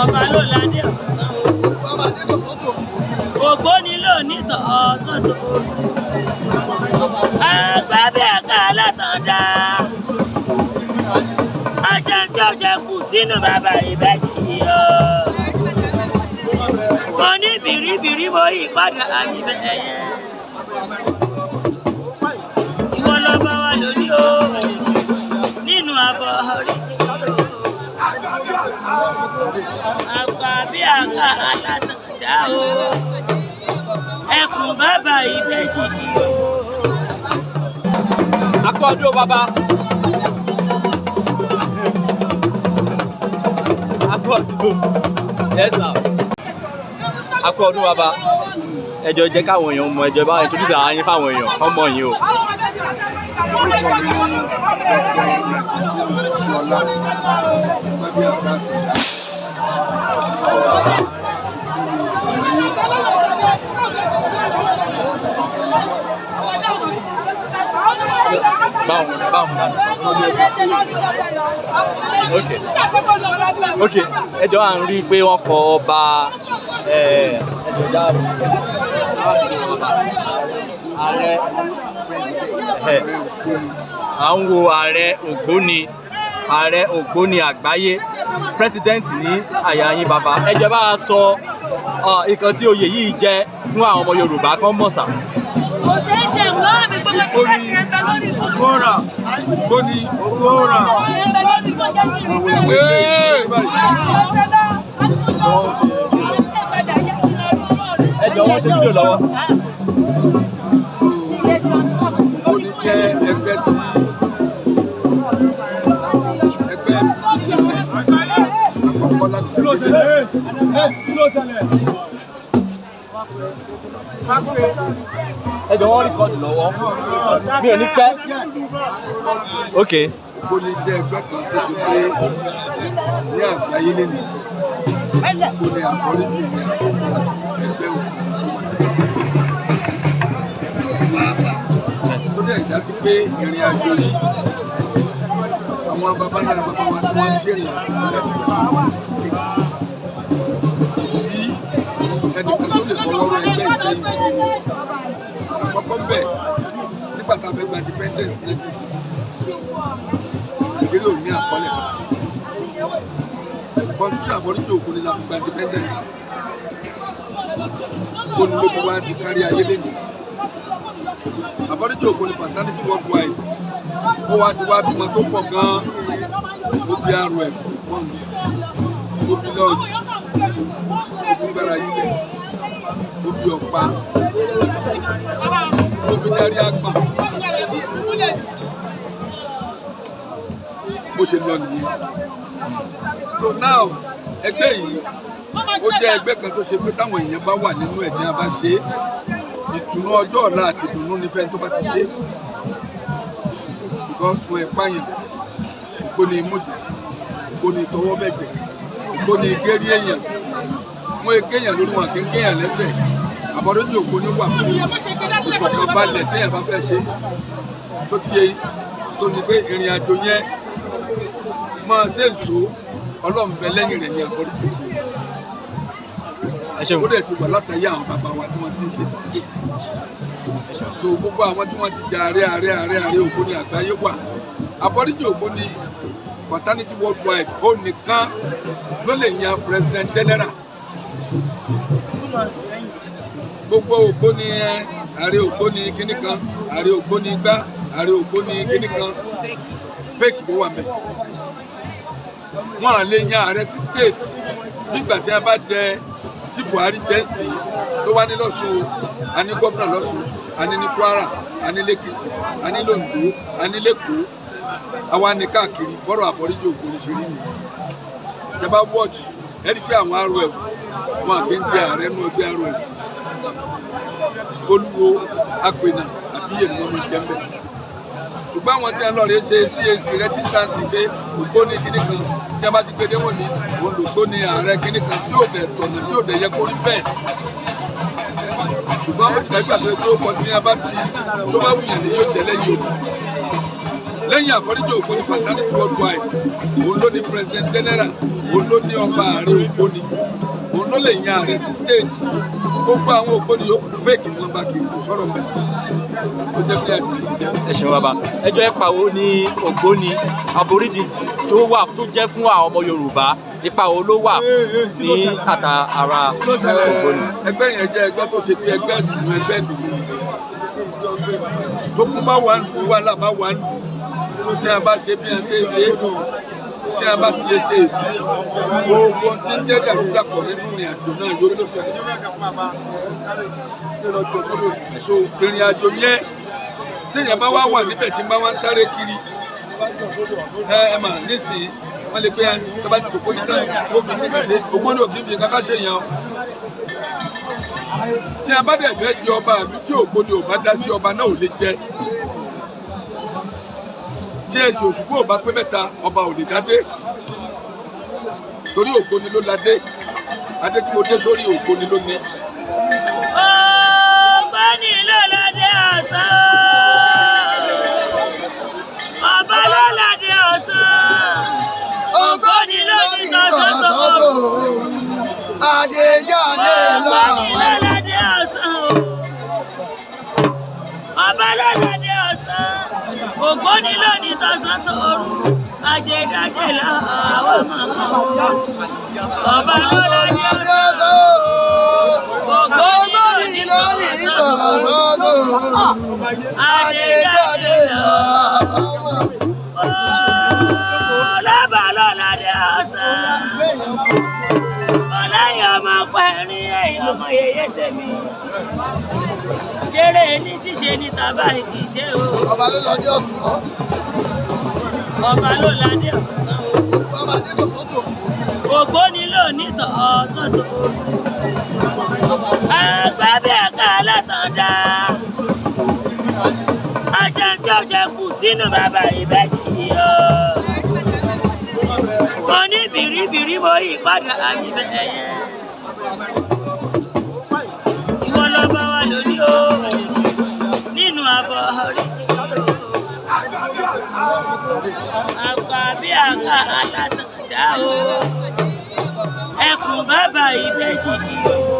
Ọba ló ládé ọ̀sán o. Ògbóni ló ní tọ̀sán tó. Àgbà bí ẹ̀ka alátọ̀dá. Àṣẹ tí ó ṣe kù sínú bàbá ìbejì yìí o. Mo ní bìrìbìrì, mo yí padà àyìnbẹ̀ ẹ̀yẹ. Ìwọ lọ́ba wa lóní o. Nínú àbọ̀ orí o. Àgbà bí àká alátọ̀dá o. Ẹkùn bàbá ìbejì yìí o. Akọ ọdún o, bàbá. Akọ ọdún. Yes sir. Akọ ọdún, bàbá. Ẹ jọ̀ọ́, jẹ́ káwọn èèyàn mọ̀. Ẹ jọ̀ọ́, bá introduce ara yín fáwọn èèyàn kọ́ mọ̀ yín o. Orúkọ mi ni Dr. Nàìjíríà Ọlá Gbàbíàká Tìjà, ọba ìlú àgbáyé. Báwo ok, ẹ jọ̀ọ́, à ń rí i pé wọ́n kọ ọba. Ẹ jọ̀ọ́, já ààrẹ ẹ à ń wo ààrẹ ògbóni, ààrẹ ògbóni àgbáyé, president ní àyà yín. Bàbá, ẹ jọ̀ọ́, bá a sọ nǹkan tí oyè yìí jẹ́ fún àwọn ọmọ Yorùbá kan mọ̀ sà. Ògbóni Ògbóra, Ògbóni Ògbóra. Ee! Ẹ jọ̀ọ́, wọ́n ṣe fídíò lọ́wọ́. Ògbóni jẹ́ ẹgbẹ́ tí ẹgbẹ́ ìbílẹ̀ àkọ́kọ́ lágbàáyé. Ẹ jọ̀ọ́, wọ́n record lọ́wọ́, mi ò ní pẹ́. Ok. Ògbóni jẹ́ ẹgbẹ́ kan tó ṣe pé ní àgbáyé lẹ́nu, Ògbóni àkọ́ríjì ní àkọ́kọ́ ẹgbẹ́ òkùnkùn tó wà láyé. Tó dẹ̀ já sí pé ìrìn àjò yìí, àwọn baba ńlá baba wa tí wọ́n ń ṣèrìn àjò yìí láti gbà tí wọ́n ti wà, kò sí ẹnìkan tó lè fọwọ́ rọ ẹgbẹ́ ìsẹ́yìn. Àkọ́kọ́ bẹ̀, nígbà tá a fẹ́ gba independence 1960, Nàìjíríà ò ní àkọọ́lẹ̀ kankan. Constitution àbọ̀ríjì Ògbóni la fi gba independence. Ògbóni ló ti wá di kárí ayé lẹ́nu. Àbọ̀ríjì Ògbóni fraternity worldwide, ó wá ti wá bímọ tó pọ̀ gan-an. Ó bí RF fund, ó bí lodge, ó bí gbára yílẹ̀, ó bí ọ̀pá, ó bí dárí àgbà. Bó ṣe lọ nìyẹn. So now, ẹgbẹ́ yìí, ó jẹ́ ẹgbẹ́ kan tó ṣe pé táwọn èèyàn bá wà nínú ẹ̀, tí wọ́n bá ṣe é, ìtùnú ọjọ́ ọ̀la àti ìdùnnú ní fẹ́ni tó bá ti ṣe, because wọn ẹ̀ pààyàn. Ògbóni ìmújẹ, ògbóni ìtọwọ́ bẹ̀jẹ̀, ògbóni ìgérí èèyàn, wọn èkéèyàn lórí, wọn kì í kéèyàn lẹ́sẹ̀. Àbọ̀dọ́jì ògbóni wà fún ìfọ̀kànbalẹ̀ tí èèyàn bá fẹ́ ṣe. Tó ti yẹ tó ní pé ìrìn àjò yẹn máa ṣe èso, Ọlọ́run bẹ lẹ́yìn rẹ̀ ní àbọ̀dọ́jì ògbóni. Ẹ ṣeun. Ó dẹ̀ ti wà látàyé àwọn bàbá wa tí wọ́n ti ń ṣe títí. So gbogbo àwọn tí wọ́n ti jẹ ààrẹ, ààrẹ, ààrẹ, ààrẹ ògbóni àgbáyé wà. Àbọ̀díjì ògbóni fraternity worldwide, ó nìkan ló lè yan president general. Gbogbo ògbóni ẹ, ààrẹ ògbóni kíní kan, ààrẹ ògbóni igbá, ààrẹ ògbóni kíní kan, fake ló wà mẹ́. Wọn à lè yan ààrẹ sí state. Nígbà tí wọn bá jẹ, tí Buhari jẹ́ ń sìn, tó wá ní lọ́sùn o, a ní gómìnà lọ́sùn, a ní ní Kwara, a ní lẹ́kìtì, a ní lóńdó, a ní lẹ́kọ̀ọ́, àwa ní káàkiri. Bọ́rọ̀ àforíjì ògbóni ṣe rí nìyẹn. Ìjọba watch, ẹ rí i pé àwọn RF, wọn kì í jẹ ààrẹ nínú ẹgbẹ́ RF. Olúwo, apènà, àbíyè ni wọn máa jẹ ń bẹ. Ṣùgbọ́n àwọn tí wọ́n lọ rí ṣe CAC registrance pé ògbóni kíní kan, tí wọ́n bá ti gbé dé, wọ́n ní òun lògbóni ààrẹ kíní kan, tí ò dẹ̀ tọ̀nà, tí ò dẹ̀ yẹ kó rí bẹ́ẹ̀. Ṣùgbọ́n ó ti dàgbà tó ó kọ tí wọ́n bá ti tó bá wùyàn ní yóò jẹ́ lẹ́yìn òbí. Lẹ́yìn àforíjì Ògbóni Fraternity Worldwide, òun ló ní president general, òun ló ní ọba ààrẹ Ògbóni, òun ló lè yan ààrẹ sí state. Gbogbo àwọn Ògbóni yòókù, fake ni wọ́n bá kiri, kò sọ̀rọ̀ mbẹ́. Ó jẹ́ bí àdúrà ṣe jẹ́. Ẹ ṣeun, bàbá. Ẹjọ́ ipa wo ní Ògbóni aborigine tó wà tó jẹ́ fún àwọn ọmọ Yorùbá? Ipa wo ló wà ní àtà ara Ògbóni? Ẹgbẹ́ yẹn jẹ́ ẹgbẹ́ tó ṣe pé ẹgbẹ́ ìtùnú, ẹgbẹ́ ìdùnnú. Tó kú bá wà nù, tí wàhálà bá wà nù, tí a bá ṣe bí a ṣe ṣe, tí a bá ti lè ṣe ètùtù, gbogbo tí ń jẹ́ dàrúdàpọ̀ nínú ìrìn àjò náà yóò tó fẹ́. So ìrìn àjò yẹn, téèyàn bá wá wà níbẹ̀ tí ń bá wá ń sáré kiri, ẹ mà nísìnyí, wọ́n lè pé ẹ tó bá ti kókó níta ó fi ní kàṣe Ògbóni òkè fi kankan ṣe yẹn o. Tí a bá dẹ̀ fẹ́ jẹ ọba àbí tí Ògbóni ò bá dá sí, ọba náà ò lè jẹ. Tí ẹ̀sìn Òṣùgbó ò bá pé 3, ọba ò lè dádé, torí Ògbóni ló ládé. Adé tí mo dé sórí, Ògbóni ló ní. Ògbóni ló ládé ọ̀sán. Ọba ló ládé ọ̀sán. Ògbóni ló ní tọ̀sán tó. Adéjáde Ògbóni ló lọ. ládé ọ̀sán. Ọba ló ládé ọ̀sán. Ògbóni ló ní tọ̀sán tó rú. Ajẹ́dájẹ́ lọ àwọn ọmọ. Ọba ló ládé ọ̀sán. Ògbóni ló ní tọ̀sán tó. Adéjáde Adéjáde lọ. lọ. Ọlọ́ba ló ládé ọ̀sán. Ọláyọ̀ ọmọ pẹ́ẹ́rín, ẹ̀yìn ọmọ yẹyẹ tèmi. Ṣeré ní ṣíṣe ní tàbá ìṣe o. Ọba ló lọ dé ọ̀sán. Ọba ló ládé ọ̀sán o. Ọba dé tọ̀sán tó. Ògbóni ló ní tọ̀sán tó. Àgbà bí ẹ̀ka alátọ̀dá. Àṣà tí ó ṣe kù sínú bàbá ìbejì yìí o. Mo ní bìrìbìrì, mo yí padà àyìnbẹ̀ ẹ̀yẹ. Ìwọ lọ́ba wa lóní o. Nínú àbọ̀ orí o. Àgbà bí àká alátọ̀dá o. Ẹkùn bàbá ìbejì yìí o.